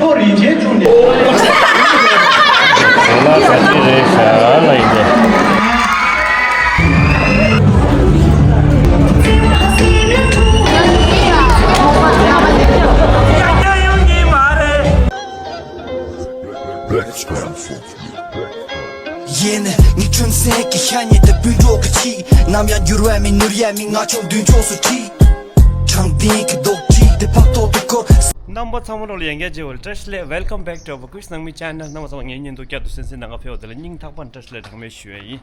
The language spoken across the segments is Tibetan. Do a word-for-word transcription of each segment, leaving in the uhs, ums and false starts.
ཨོ་རིན་ཆེན་བྱུང་ནས། ལ་ག་ཅི་རེད་ཤག་ལ་ཡིན་ཏེ། ཡེ་ནས་ངའི་ཁྱོད་སེམས་ཀྱི་ཤ་ཉེ་དེ་སྤུན་གྲོགས་ཀྱི་ཆེད། ནམ་ཡང་འགྱུར་བ་མེད་ནོར་ཡ་མེད། ང་ཆུང་མདུན་ཕྱོགས་སུ་ཁྲིད། དྲང་བདེན་གྱི་རྡོག་ཁྲེས་དེ་བག་ཐོག་ཏུ་འཁོར། རྣམ་པ་ཚང་མ་རོགས་ལ་ཡང་བསྐྱར་མཇལ་བ་ལ་བཀྲ་ཤིས་བདེ་ལེགས། Welcome back to our Kush Nangmi channel. རྣམ་པ་ཚང་མ་ངའི་བརྙན་ཐུང་བསྐྱར་དུ་གསན་གཟིགས་གནང་ག་ཕེབས་པ་དེ་ལ་སྙིང་ཐག་པ་ནས་བཀྲ་ཤིས་བདེ་ལེགས་གྲངས་མེད་ཞུ་ཡ་ཡིན།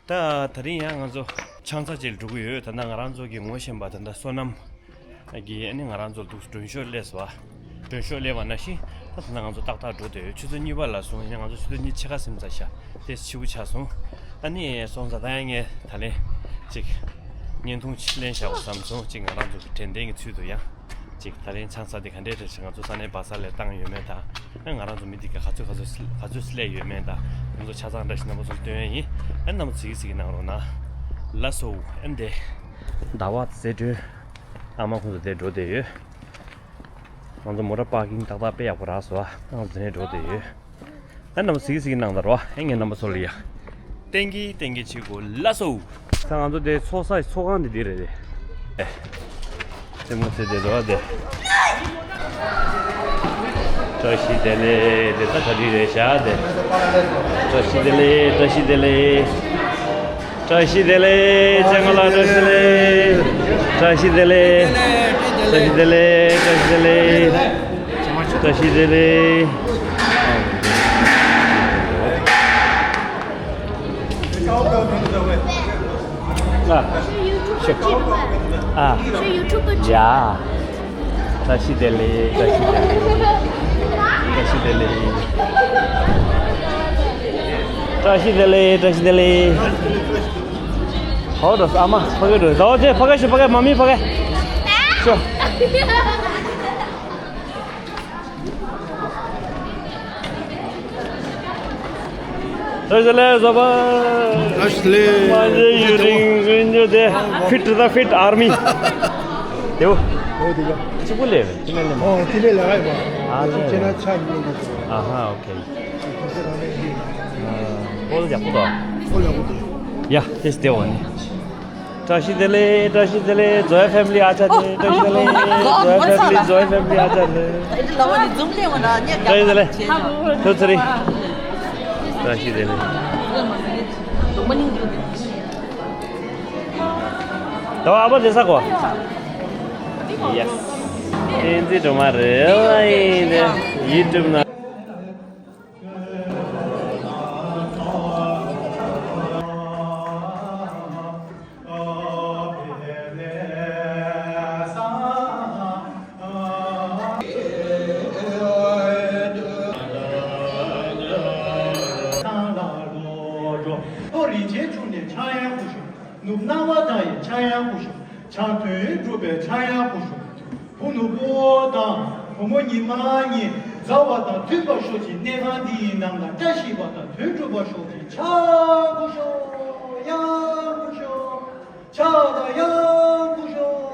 ད་དེ་རིང་ཡང་ང་ཚོ་ཆང་ས་ཅིག་ལ་འགྲོ་གི་ཡོད། ད་ལྟ་ང་རང་ཚོ་གི་ངོ་ཤེས་པ་ད་ལྟ་བསོད་ནམས་གིས་ཨ་ནི་ང་རང་ཚོ་འདུག་མགྲོན་ཤོག་སླེབས་སོང་བ། མགྲོན་ཤོག་སླེབས་པ་ནང་བཞིན་ད་ད་ལྟ་ང་ཚོ་ཏག་ཏག་འགྲོ་བསྡད་ཡོད། ཆུ་ཚོད་གཉིས་པ་ལ་སོང་། ཡིན་ནའི་ང་ཚོ་ཆུ་ཚོད་གཉིས་ཕྱེད་ཀ་ཟིན་ཚར་ཤག་དེ་ཕྱི་པོ་ཆགས་སོང་། ཨ་ནི་སོང་ཙང་ད་ཡང་ངས་ད་ལན་ཅིག་བརྙན་ཐུང་ཅིག་ལེན་བཞག་དགོས་བསམ་སོང་། ཅིག་ང་རང་ཚོ་གི་དྲན་རྟེན་གྱི་ཚུལ་དུ་ཡང་། ཅིག་ད་ལན་ཆང་ས་དེ་ག་འདྲའི་འདྲ་ཞིག་ང་ཚོ་ས་གནས་བ་ས་ལས་བཏང་ཡོད་མེད་དང་། ཨ་ང་རང་ཚོ་མི་དེ་ག་ག་ཚོད་ག་ཚོད་ག་ཚོད་སླེབས་ཡོད་མེད་དང་། ང་ཚོ་ཆ་ཚང་འདྲ་ཞིག་རྣམ་པ་ཚོར་སྟོན་ཡ་ཡིན། ཨ་རྣམ་པ་ཚོ་གཟིགས་གཟིགས་གནང་རོགས་གནང་། ལགས་སོ། ཨ་འདི་ཟླ་བ་ཟེར་དུས་ཨ་མ་ཁོང་ཚོ་དེ་འགྲོ་བསྡད་ཡོད། ང་ཚོ་མོ་ཊ་པར་ཀིང་ཏག་ཏག་དཔེ་ཡག་པོ་རག་སོང་། ཨ་ང་ཚོ་དེ་ནས་འགྲོ་བསྡད་ཡོད། ཨ་རྣམ་པ་གཟིགས་གཟིགས་གནང་དང་རོགས། ཨ་ངས་རྣམ་པ་ཚོ་ལ་ཡ། ཏན་གི་ཏན་གི་བྱེད་དགོས། ལགས་སོ། ད་ང་ཚོ་དེ་ཚོགས་ས་ཚོགས་ཁང་དེ་འདི་རེད་དེ། ཨེ། རྩེད་མོ་རྩེ་དེ་རོགས་དེ། བཀྲ་ཤིས་བདེ་ལེགས་དེ་ད་ག་དུས་རེད་ཤག་དེ། བཀྲ་ཤིས་བདེ་ལེགས། བཀྲ་ཤིས་བདེ་ལེགས། བཀྲ་ཤིས་བདེ་ལེགས། སྤྱང་ལགས་བཀྲ་ཤིས་བདེ་ལེགས། བཀྲ་ཤིས་བདེ་ལེགས། བཀྲ་ཤིས་བདེ་ལེགས། བཀྲ་ཤིས་བདེ་ལེགས། བཀྲ་ཤིས་བདེ་ལེགས། ཨ། ཨ། ཡ། བཀྲ་ཤིས་བདེ་ལེགས། བཀྲ་ཤིས་བདེ་ལེགས། བཀྲ་ཤིས་བདེ་ལེགས། བཀྲ་ཤིས་བདེ་ལེགས། བཀྲ་ཤིས་བདེ་ལེགས། ཧོ་འགྲོ་ཨ་མ་ཕ་གི་འགྲོ། ཟླ་བ་ཅན་ཕ་གི་ཤོག་ཕ་གི་མ་མི་ཕ་གི་ཤོག་བཀྲ་ཤིས་བདེ་ལེགས་བཟོ་པ། བཀྲ་ཤིས་བདེ་ལེགས། མ་གཞི་ཡུན་རིང་ཀུན་འགྱུར་ཏེ། ཕིཊ་ད་ཕིཊ་ཨར་མི། དེའོ། ཨོ་དེ་ག་གཅིག་པུ་ལས་རེད། དེ་ལས་ལས་མ། ཨོ་དེ་ལས་ལས་ཨ་ཡིན་པ། ཨ་ལས། ཁྱེད་རང་ཆ་ཡིན་ནོ། ཨ་ཧ་ཨོ་ཁེ། ཨོ་ལ་ཡག་པོ་འདུག་ཨོ་ལ་ཡག་པོ་འདུག་ཡ་དེ་སྟེ་འོ་ནི། བཀྲ་ཤིས་བདེ་ལེགས། བཀྲ་ཤིས་བདེ་ལེགས། ཛོའི་ཕེ་མི་ལི་ཨ་ཅག་ནི། བཀྲ་ཤིས་བདེ་ལེགས། ཛོའི་ཕེ་མི་ལི། ཛོའི་ཕེ་མི་ལི་ཨ་ཅག་ནི། བཀྲ་ཤིས་བདེ་ལེགས། ཐུགས་ཚུར་རེ། བཀྲ་ཤིས་བདེ་ལེགས། ད་བ་ཨ་བ་དེ་ས་གོ། ཡེས། བསྟན་འཛིན་སྒྲོལ་མ་རེད་ལ་ཡིན་ཏེ། ཡིད་སྒྲིམ་ན། ཨོ་རིན་ཆེན་བྱུང་ནས་ཕྱྭ་གཡང་བསྐུར་ཤོག་ནུབ་སྣང་བ་དག་ཡི་ཕྱྭ་གཡང་བསྐུར་ཤོག་ཕྱག་དོན་གྲུབ་པའི་ཕྱྭ་གཡང་བསྐུར་ཤོག་བུ་ནོར་བུ་དང་བུ་མོ་ཉི་མ་གཉིས་མཛའ་བ་དང་མཐུན་པར་ཤོག་ཅིག་གནས་ཁང་འདི་ཡི་ནང་ལ་བཀྲ་ཤིས་པ་དང་དོན་གྲུབ་པར་ཤོག་ཅིག་ཕྱག་བསྐུར་ཤོག་གཡང་བསྐུར་ཤོག་ཕྱག་དང་གཡང་བསྐུར་ཤོག་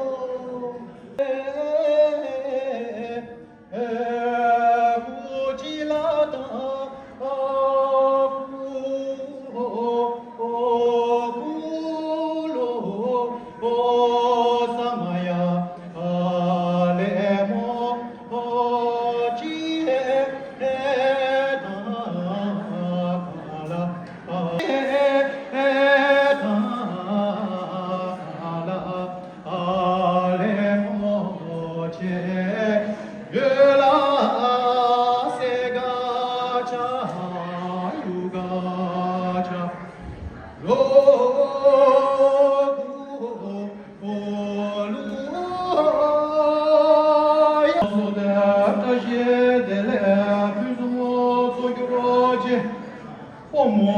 ཕོ་མོ་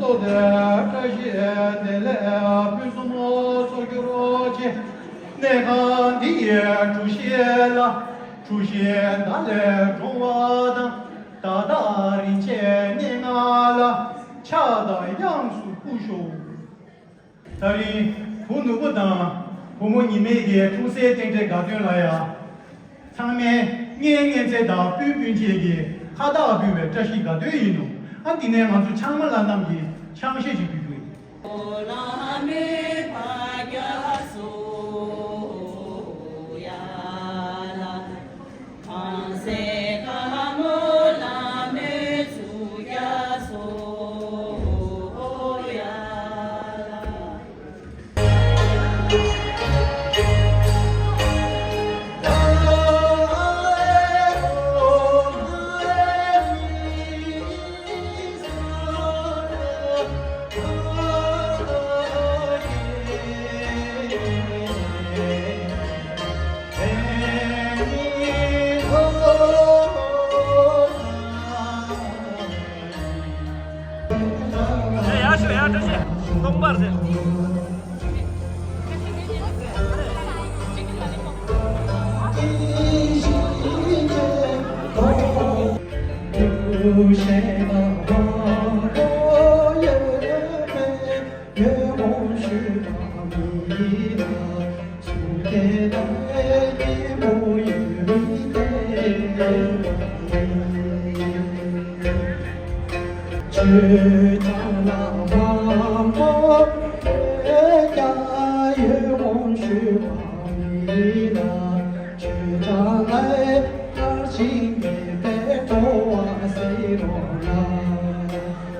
སོ་སོའི་བཀྲ་ཤིས་བདེ་ལེགས་ཕུན་སུམ་ཚོགས་གྱུར་ཅིག་གནས་ཁང་འདི་ཡི་གྲུ་བཞི་ལ། གྲུ་བཞི་བདག་ལས་འཁྲུངས་པ་དང་། ད་ལྟ་རིན་ཆེན་གནས་ལྔ་ལ། ཕྱག་དང་གཡང་སུ་བསྐུར་ཤོག་ད་རིང་བུ་ནོར་བུ་དང་ བུ་མོ་ཉི་མའི་གི་འཁྲུངས་སའི་རྟེན་འབྲེལ་དགའ་སྟོན་ལ་ཡ། ཚང་མས་བརྙན་བརྙན་འཚོལ་དང་སྤུན་སྤུན་མཆེད་ཀྱི་ཁ་བཏགས་ཕུལ་བའི་བཀྲ་ཤིས་དགའ་སྟོན་ཡིན་ནོ། ཨ་འདི་ནས་ང་ཚོ་ཆང་མ་ལ་རྣམས་ཀྱི་ཆང་བཤད་ཅིག་ཕུལ་རྒྱུ་ཡིན། ཡར་ཤོག་ཡར་བཀྲ་ཤིས་སྟོང་པར་ཟེར།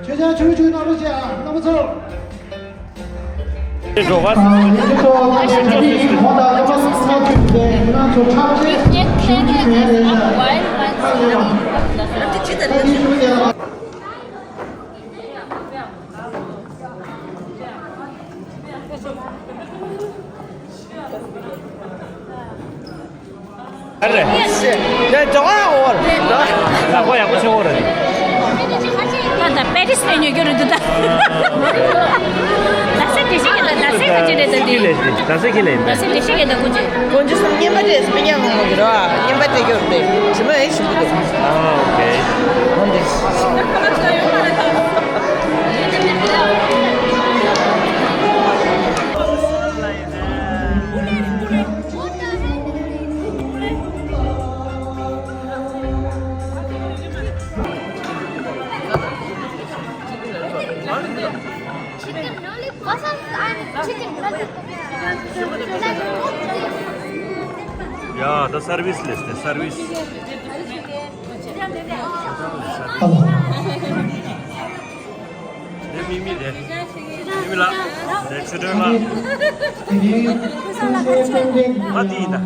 ཆོས་ཆང་ཆུང་ཆུང་གནང་རོགས་བྱེད་ཨ། རྣམ་པ་ཚོ། ཨ་ནི་ཚོ་ད་ལྟ་གྲ་སྒྲིག་གོང་དང་ལྟ་བ་སོགས་ཚོགས་ཐུབ་པའི་ང་ཚོ་ཁྲག་ཆེན་ཞིག་གི་མེད་རེད་ན། ད་ལས་པ་ད་དེ་ཞུ་ཡ། ཨ་རེ། ཡ་ཅོག་ཨ་འོ་རེད། ལག་པ་ཡག་པོ་ཆེ་འོ་རེད། ད་ད་པེ་རིས་ནས་ཉོ་རྒྱུ་རེད་འདུག་ད། ད་སེ་དེ་ཤེས་ཀྱི་ད་ད་སེ་ག་ཅི་རེད་ད་དེ། ད་སེ་ཁྱི་ལས་ད་སེ་ཁྱི་ལས་ད། ད་སེ་དེ་ཤེས་ཀྱི་ད་ཀུན་ཅི། ཀུན་ཅི་སམ་ཉན་པ་དེ་སྤི་ཉག་ངོ་གི་ར་ཉན་པ་དེ་གྱུར་ཏེ་ཇི་མ་ཡིན་ཞིག་འདུག་ཨ་ཨོ་ཁེ། འོན་ཏེ། Chicken lollipop. Chicken lollipop. ཡ་ད་སར་བིས་ལས་ཏེ་སར་བིས། ཨ་ལོ། དེ་མི་མི་དེ། མི་མི་ལགས། དེ་ཆུ་སྒྲོན་ལགས། ཨ་དེ་ཡིན་ད།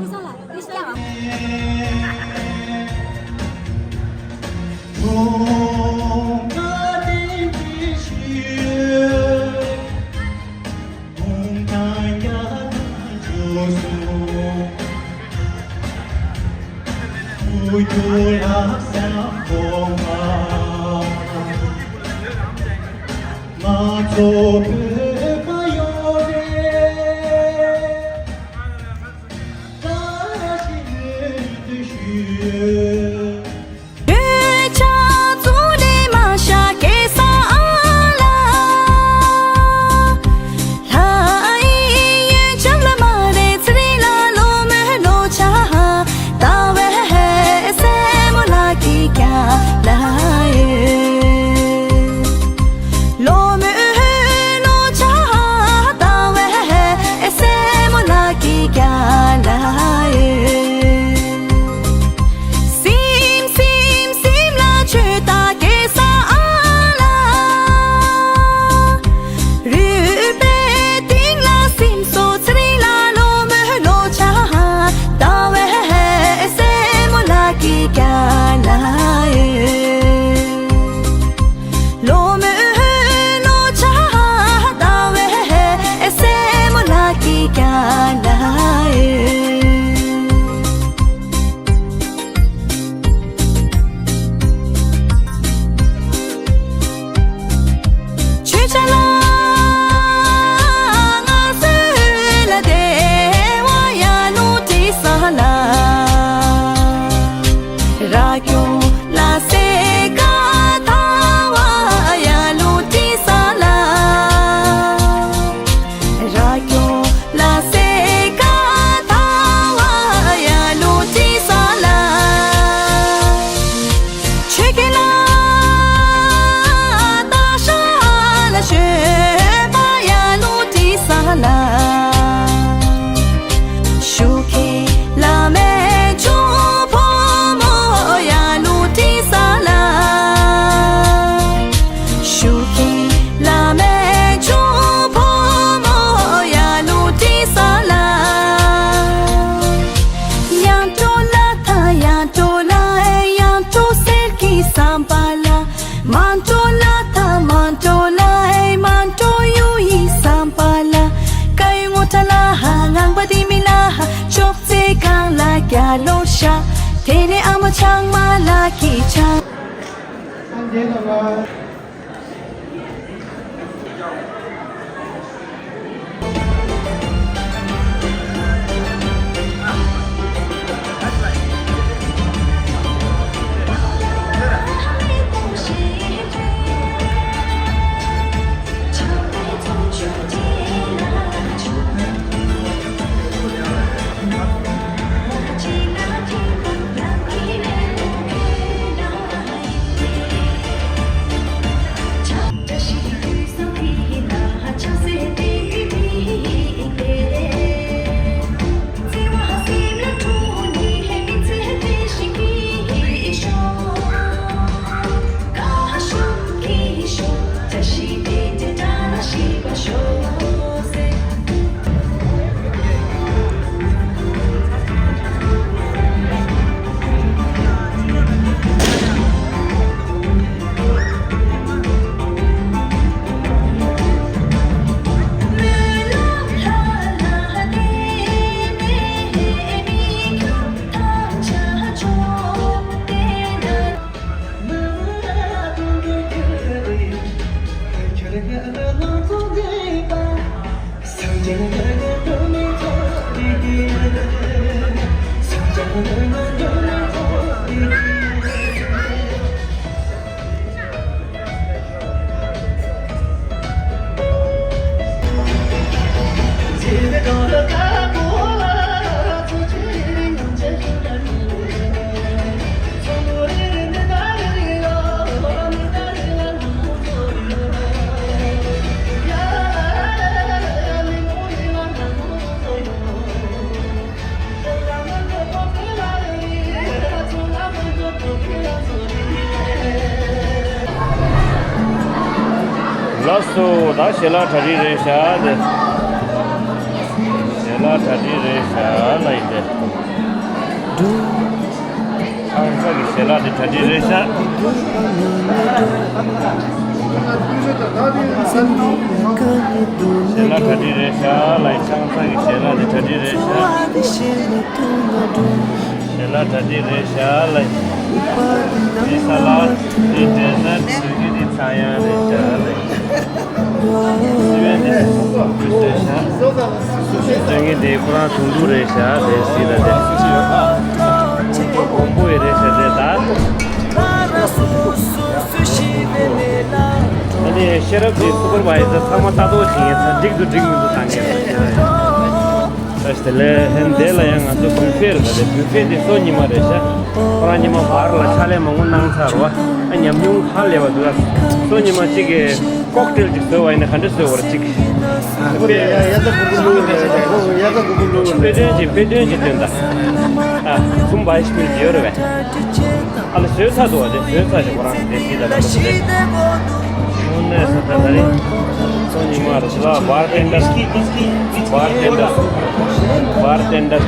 དེ་ནས་ཨ་མ་ཆང་མ་ལགས་ཀྱི་ཆང་། ལགས་སོ། ད་ཞལ་ལག་གྲ་སྒྲིག་རེད་ཤག་དེ། ཞལ་ལག་གྲ་སྒྲིག་རེད་ཤག་ལ་ཡིན་ཏེ། ཁང་ས་གི་ཞལ་ལག་དེ་གྲ་སྒྲིག་རེད་ཤག་ཞལ་ལག་གྲ་སྒྲིག་རེད་ཤག་ལ་ཡིན། ཁང་ས་གི་ཞལ་ལག་དེ་གྲ་སྒྲིག་རེད་ཤག་ཞལ་ལག་གྲ་སྒྲིག་རེད་ཤག་ལ། འདི་ས་ལད། འདི་ཌེ་ཛར་ཊི། འདི་ཚལ་ཡང་རེད་ཤག་ལ། སི་བན་འདི་སི་བན་འདི་རེད་ཤག་སུ་ཞིག་སྟོན་གྱི་འདི་ཁོ་རང་དུང་ཕྲུག་རེད་ཤག་དེ་སི་ལ་དེ་སུ་ཞིག་ཡོད་ཨ། ཁོ་མགོན་པོ་ཡི་རེད་ཤག་དེ་ད། ཨ་ནི་ཤེས་རབ་དེ་སུ་པར་བའི་ཛར་ཚང་མ་ལྟ་རྟོག་བྱེད་མཁན་ཚ་འགྲིག་འདུག་འགྲིག་མི་འདུག་བཏང་མཁན་རེད་ཤག་ད་དེ་ལས་ཧན་དེ་ལ་ཡང་ང་ཚོ་བུ་ཕེ་རེད། ད་དེ་བུ་ཕེ་དེ་སོ་ཉི་མ་རེད་ཤག་ཁོ་རང་ཉི་མ་བར་ལ་ཕྱག་ལས་མང་པོ་གནང་ཚར་བ། ཨ་ཉམས་མྱོང་ཧ་ལས་པ་འདུག་ཨ་སོ་ཉི་མ་གཅིག་གིས་ཀོག་ཊེལ་གཅིག་བཟོས་པ་ཡིན་ན་ག་འདྲ་བཟོས་པ་རེད་གཅིག་ཨ་ཁོ་རེ་ཡ་ཡ་ད་གུ་གུ་ལུ་རེད། ཡ་ད་གུ་གུ་ལུ་རེད། དཔེ་སྟོན་གྱི་དཔེ་སྟོན་གྱི་སྟོན་ད། ཨ་ཚུམ་བའི་ཤི་མིལ་ཡོད་རེད་པས། ཨ་ལ་བཟོས་ཚར་འདུག་བ། དེ་བཟོས་ཚར་ཞིག་ཁོ་རང་དེ་སྲིད་ད་ལ་དངོས་གནས་ས་ད་ད་རིང་སོ་ཉི་མ་རེད་ཤག་བར་ཊེན་ཌར། བར་ཊེན་ཌར། བར་ཊེན་ཌར།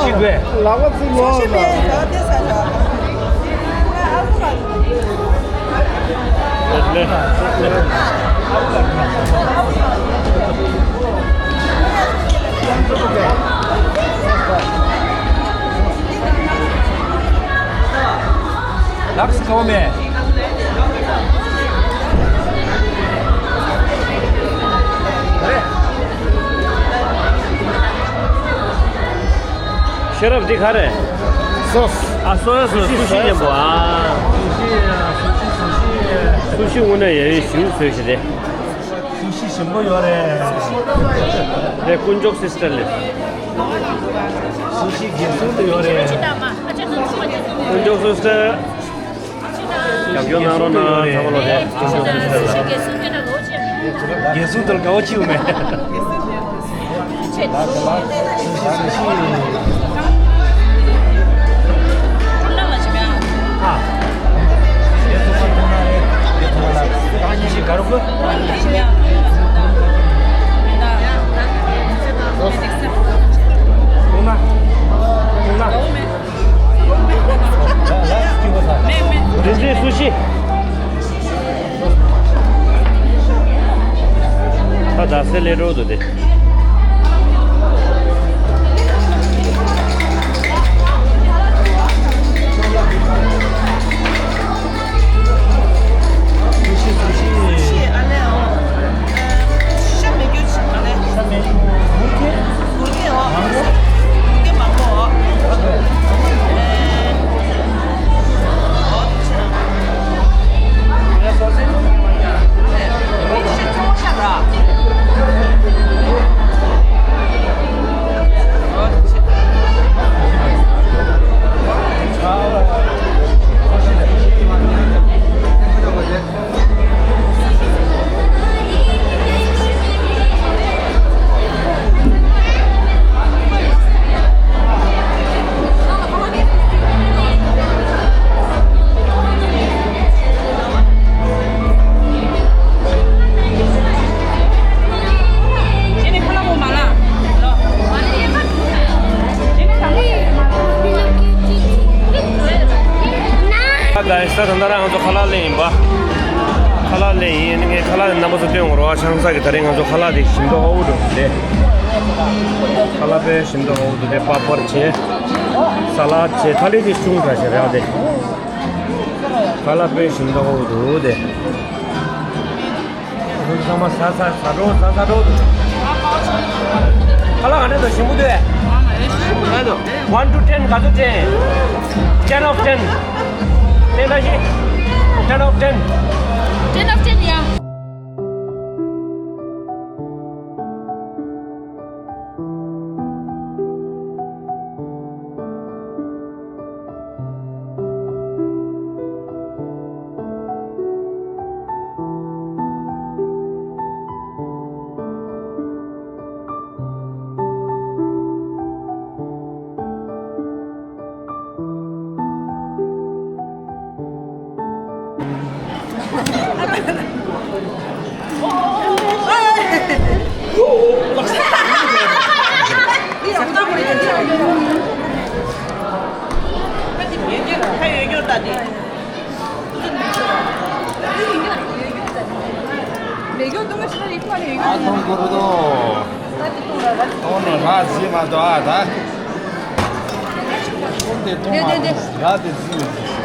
ཤི་དགོས། ལག་པ་ཚིག་ལོག་ལ། ལགས་སོ་ཀའོ་མེ། ཤེས་རབ་འདི་ག་རེ། སོ་སི། ཨ་སོ་ཡ་སོ་སུ་ཤི་ཉམས་པོ་ཨ། སུ་ཤི་དངོས་གནས་ཡ་ཡོད་ཞུ་བཟོས་ཤི་རེད། སུ་ཤི་ཞིམ་པོ་ཡོད་རེད། རེད། དཀོན་མཆོག་སིས་ཊར་ལས། སུ་ཤི་རྒྱལ་སྲུང་དུ་ཡོད་རེད། དཀོན་མཆོག་སིས་ཊར། རྒྱབ་སྐྱོར་གནང་རོགས་གནང་། ཚང་མ་ལོ་རེད། དཀོན་མཆོག་སིས་ཊར་ལ། རྒྱལ་སྲུང་དུ་དགའ་བོ་ཆེ་བོ་མེད། རིན་ཆེན་སུ་ཤི། ད་ད་སེ་ལེ་རོ་དུ་དེ། སུ་ཤི་སུ་ཤི། ཤ་མེད་རྒྱུ་ཅིག་མ་ལས། ཤ་མེད་རྒྱུ། གུར་གྱི། གུར་གྱི་འོ། གུར་གྱི་མང་པོ་འོ། ད་ལྟ་ང་ཚོ་ཁ་ལག་ལེན་ཡིན་པ། ཁ་ལག་ལེན་ཡིན། ངས་ཁ་ལག་རྣམ་པ་ཚོ་སྟོན་དགོས་རེད་བ། ཆང་ས་གི་ད་རེས་ང་ཚོ་ཁ་ལག་དེ་ཞིམ་མདོག་ཨ་འུ་འདུག་དེ། ཁ་ལག་དཔེ་ཞིམ་མདོག་ཨ་འུ་འདུག་དེ། པ་པར་བྱས། ས་ལད་བྱས། ཐ་ལི་དེ་ཆུང་དྲགས་ཤག་རེད་དེ། ཁ་ལག་དཔེ་ཞིམ་མདོག་ཨ་འུ་འདུག་དེ། ཚང་མ་ཟ་ཟ་ཟ་འགྲོ། ཟ་ཟ་འགྲོ། ཁ་ལག་ག་འདྲ་འདུག་ཞིམ་པོ་འདུག One to ten ག་ཚོད་སྤྲད། Ten of ten. Ten ལ་ཤི། Ten of ten. Ten of ten, yeah. ཨ་ཐོང་གུ་རུ་དོ། ཐོང་ནོ་ར་ཟི་མ་དོ་ཨ་ད། ཐོང་དེ་ཐོང་མ་དོ་ར་དེ་ཟི་མ་ཟི།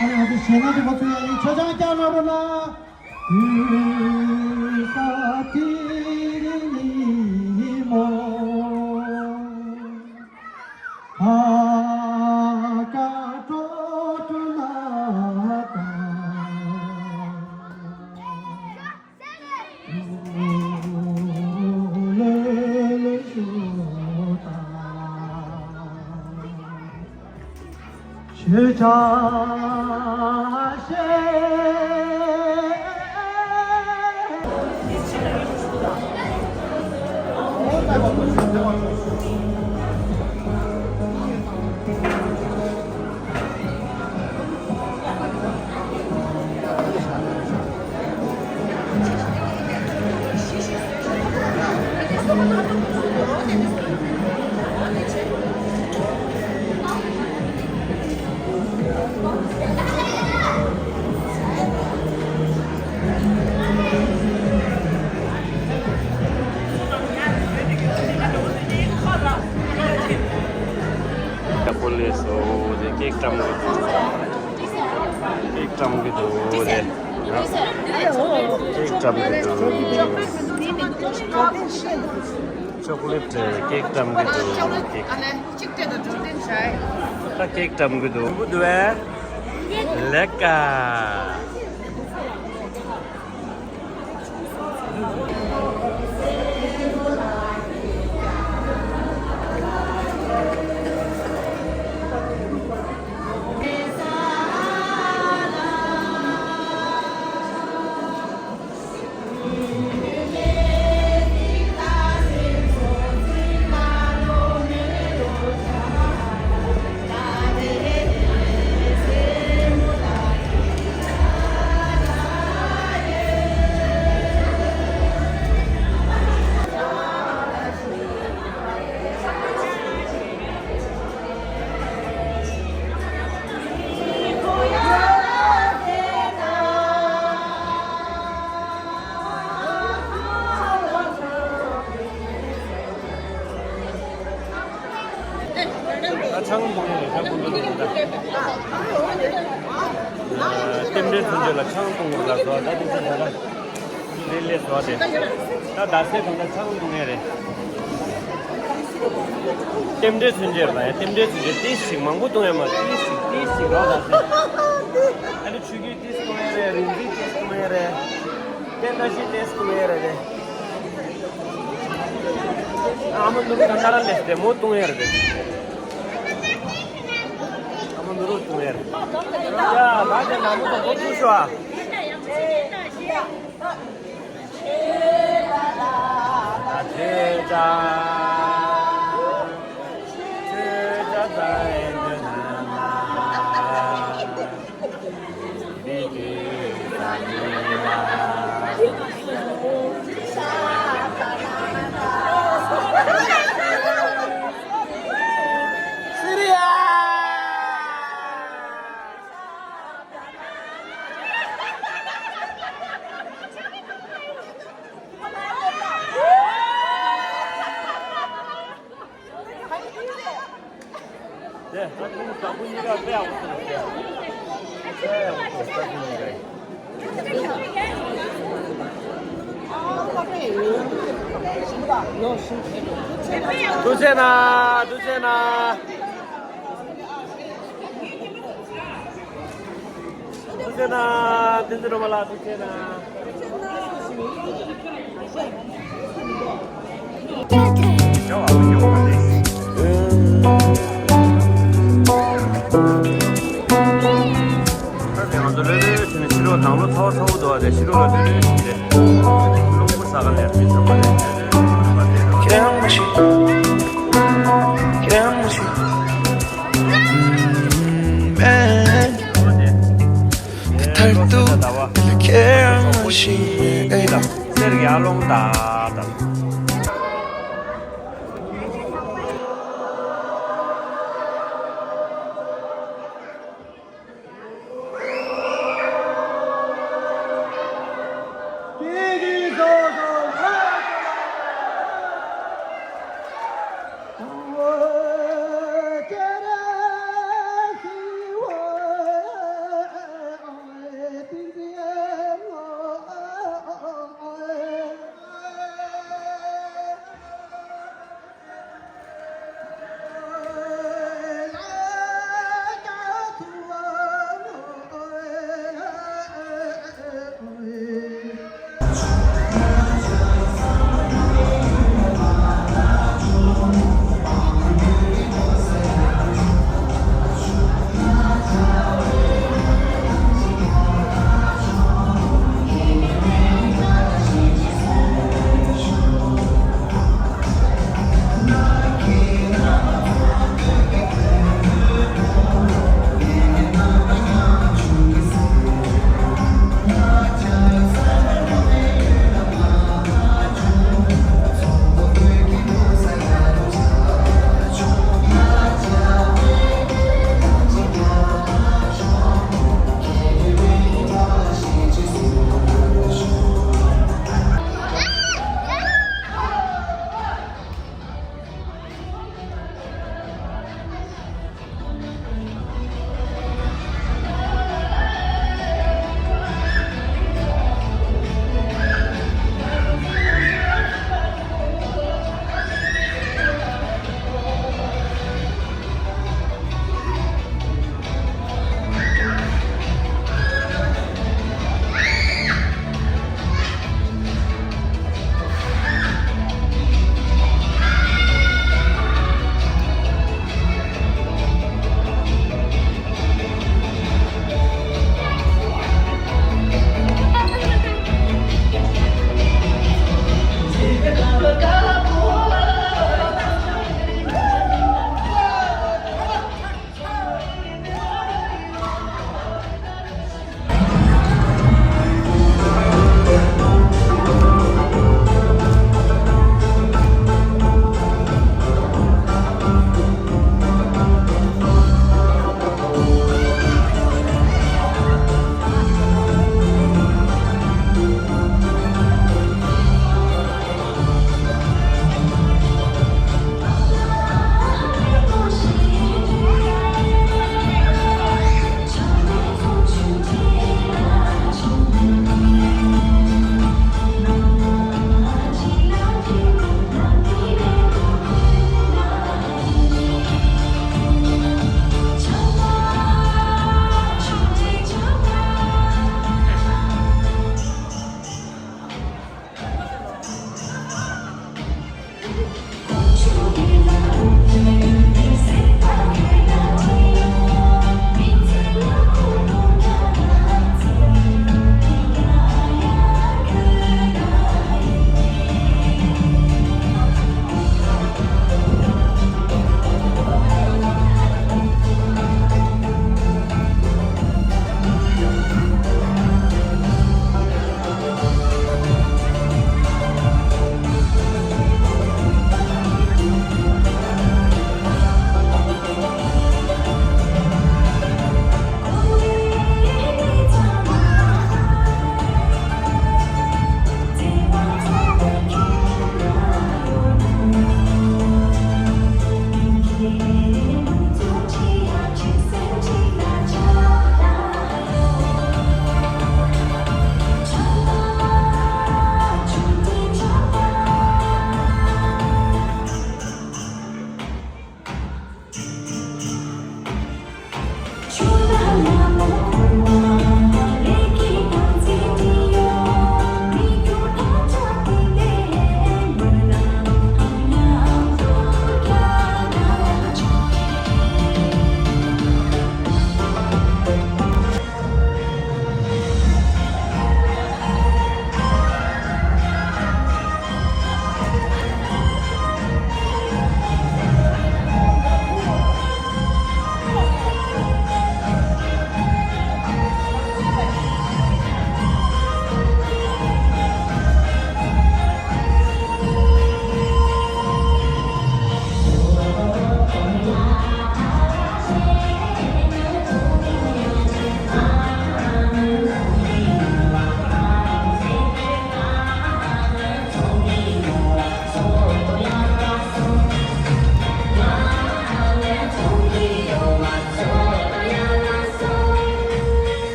ང་ཚོ་གཞས་སྣ་དེ་པ་ཚོ་ཡང་ཡིན། ཆ་ཆང་རྒྱག་གནང་རོགས་གནང་། དུས་ས་དེ་ཉིན་མོ། ཨ་ཀ་ཀྲོ་ཀྲོ་ན་ད། ལེ་ལེ་ཞུ་ད། ཆོས་ཆ་ཤེས། ཀ་པོ་ལེ་སོ་དེ་ཀེག་བཀྲམ་གི་འདུག་ཀེག་བཀྲམ་གི་འདུག་རེད། ཀེག་བཀྲམ་གི་འདུག་ཅོག་ལེ་ཊི་ཀེག་བཀྲམ་གི་འདུག་ཀེག་ད་ཀེག་བཀྲམ་གི་འདུག་འདུག་གུ་འདུག་ཨེ། ལེ་ཀ་ད་ཆང་འཐུང་ཡ་རེད། ད་ཀུན་ཏུ་འདི་ད། རྟེན་འབྲེལ་མཚོན་བྱེད་ལ་ཆང་འཐུང་དགོས་ལ་སོགས་ད་དེ་ཚོ་ད་ལྟ་འདི་ལས་སོགས་ཏེ། ད་ཟླ་ཚེས་དང་ད་ཆང་འཐུང་ཡ་རེད། རྟེན་འབྲེལ་མཚོན་བྱེད་པ་ཡ་རྟེན་འབྲེལ་མཚོན་བྱེད་ཏིས་ཞིག་མང་པོ་འཐུང་ཡ་མ་ཏིས་ཞིག་ཏིས་ཞིག་རོགས་ད་ཟེར། ཨ་ནི་ཆོས་བརྒྱུད་ཏིས་འཐུང་ཡ་རེད། རིག་འཛིན་ཏིས་འཐུང་ཡ་རེད། རྟེན་བཀྲ་ཤིས་ཏིས་འཐུང་ཡ་རེད། ཨ་མ་ནུ་རུ་དང་ཏཱ་ར་ལེ་སི་དེ་མོ་འཐུང་ཡ་རེད། ཨ་མ་ནུ་རུ་འཐུང་ཡ་རེད། ཡ་ད་དེ་ན་མོ་དང་པོ་འཐུང་ཤོག་ཨ། ཨ་ཐེ་ཅ། ཐེ་ཅ་ད་ཨེ་འདི་ན་ན། དེ་ས་ཁུང་ས་ཁུང་གཉིས་ཀ་དཔེ་ཡག་པོ་བཏང་། དཔེ་ཡག་པོ་བཏང་། ས་ཁུང་གཉིས་ཀ་ཐུགས་རྗེ་གནང་། ཐུགས་རྗེ་གནང་། ཐུགས་རྗེ་གནང་། བསྟན་འཛིན་སྒྲོལ་མ་ལགས་ཐུགས་རྗེ་གནང་། ད་ང་ཚོ་ལྷོད་ལྷོད་བྱས་ནས་ཕྱི་ལོགས་ནང་ལོགས་ཚ་བ་ཚ་པོ་འདུག་པ། དེ་ཕྱི་ལོགས་ལ་ལྷོད་ལྷོད་བྱས་ཏེ་རླུང་བུ་ཟ་ག་ནས་མི་ཚང་མ་ལས་ཁྱེད་རང་མ་ཤི། ཁྱེད་རང་མ་ཤི། མཐར་ཐུག་ཁྱེད་རང་ཤི། གསེར་ཡར་ལོང་ད་ད།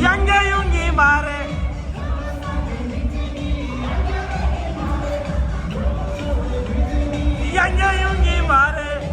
ཡང་བསྐྱར་ཡོང་གི་མ་རེད། ཡང་བསྐྱར་ཡོང་གི་མ་རེད།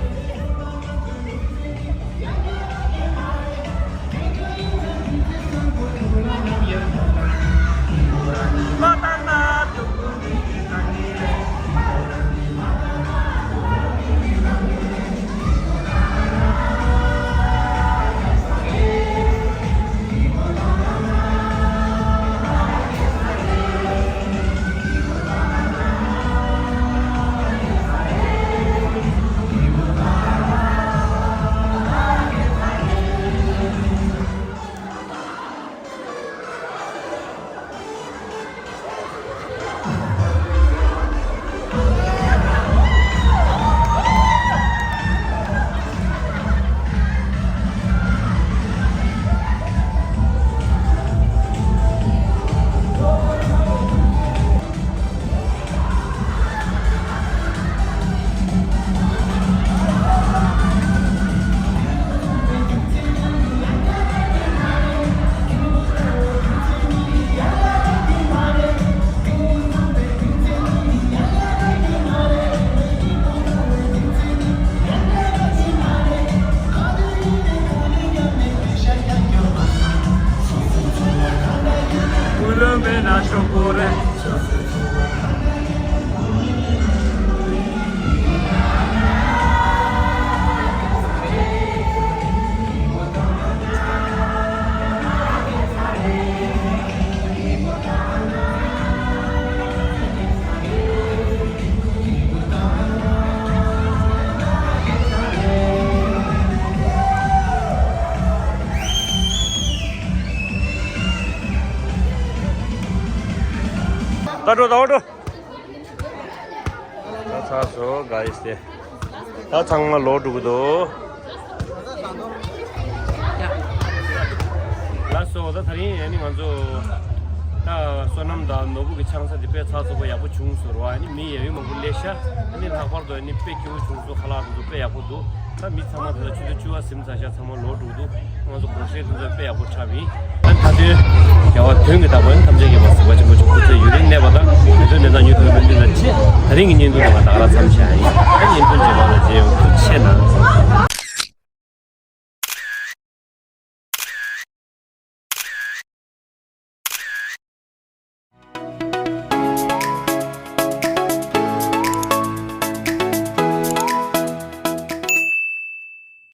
ད་འགྲོ་ད་འགྲོ། ད་ཚར་སོང་། ག་ཡིས་ཏེ། ད་ཚང་མ་ལོག་འགྲོ་གི་འདུག། ལགས་སོ། ད་དེ་རིང་ཨ་ནི་ང་ཚོ་ད་བསོད་ནམས་དང་ནོར་བུ་གི་ཆང་ས་དེ་དཔེ་ཚགས་ཚུད་པོ་ཡག་པོ་བྱུང་སོང་ར། ཨ་ནི་མི་ཡ་ཡུལ་མང་པོ་སླེབས་ཤག། ཨ་ནི་ལྷག་པར་དུ་ཨ་ནི་དཔེ་སྐྱིད་པོ་བྱུང་སོང་། ཁ་ལག་དེ་ཚོ་དཔེ་ཡག་པོ་འདུག། ད་མི་ཚང་མ་དེ་ལ་ཆུ་ཚོད་བཅུ་པ་ཟིན་ཚར་ཤག། ཚང་མ་ལོག་འགྲོ་གི་འདུག། ང་ཚོ་དགོང་ཞག་དེ་ཚོ་དཔེ་ཡག་པོ་འཁྲབ་ཡིན། ཨ་ནི་ད་དུང་རྒྱལ་བ་དོན་གྱི་བདག་པོ་ཨ་ནི་ཐམས་ཅད་མཁྱེན་པ་གཟུགས་པ་ཆེན་པོ་མཆོག་སྐུ་ཚེ་ཡུན་རིང་གནས་པ་དང་། དེ་ཚོའི་གནས་སྟངས་མྱུར་དུ་སྨོན་འདུན་དང་བཅས། ད་རིང་གི་བརྙན་ཐུང་དེ་ང་ད་ག་རང་མཚམས་བཞག་ཡིན། ཨ་ནི་བརྙན་ཐུང་རྗེས་མ་ལ་མཇལ་ཡོང་། ཐུགས་རྗེ་ཆེ་གནང་།